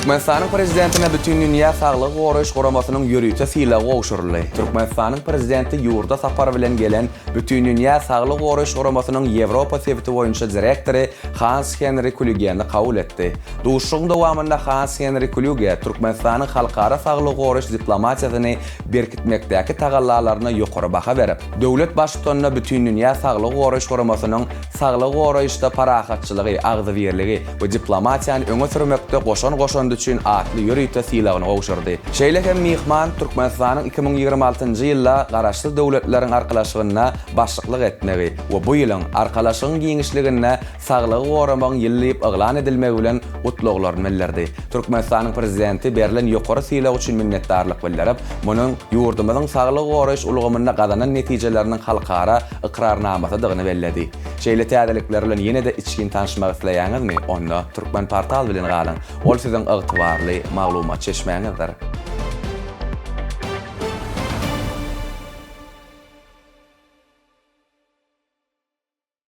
Türkmenistanyň Prezidentine Bütindünýä Saglygy Goraýyş Guramasynyň ýörite sylagy gowşuryldy. Türkmenistanyň Prezidenti ýurda sapar bilen gelen Bütindünýä Saglygy Goraýyş Guramasynyň Ýewropa sebiti boýunça direktory Hans Henri Klýugeni kabul etdi. Duşuşygyň dowamynda Hans Henri Klýuge Türkmenistanyň halkara saglygy goraýyş diplomatiýasyny berkitmekdäki tagallalaryna ýokary baha berip, döwlet Baştutanyna Bütindünýä Saglygy Goraýyş Guramasynyň saglygy goraýyşda parahatçylygy, agzybirligi we diplomatiýany öňe sürmekde goşan goşandy üçin atly ýörite sylagyny gowşurdy. Şeýle hem myhman Türkmenistanyň 2026-njy ýylda Garaşsyz Döwletleriň Arkalaşygynda başlyklyk etmegi we bu ýylyň Arkalaşygyň giňişliginde Saglygy goramagyň ýyly diýip yglan edilmegi bilen gutlaglaryny bildirdi. Türkmenistanyň Prezidenti berlen ýokary sylag üçin minnetdarlyk bildirip, munuň ýurdumyzyň saglygy goraýyş ulgamynda gazanan netijeleriniň halkara ykrarnamasydygyny belledi. Şeýle täzelikler bilen ýene-de içgin tanyşmak isleýäňizmi? Onda Turkmenportal bilen galyň! Ol siziň ygtybarly maglumat çeşmäňizdir.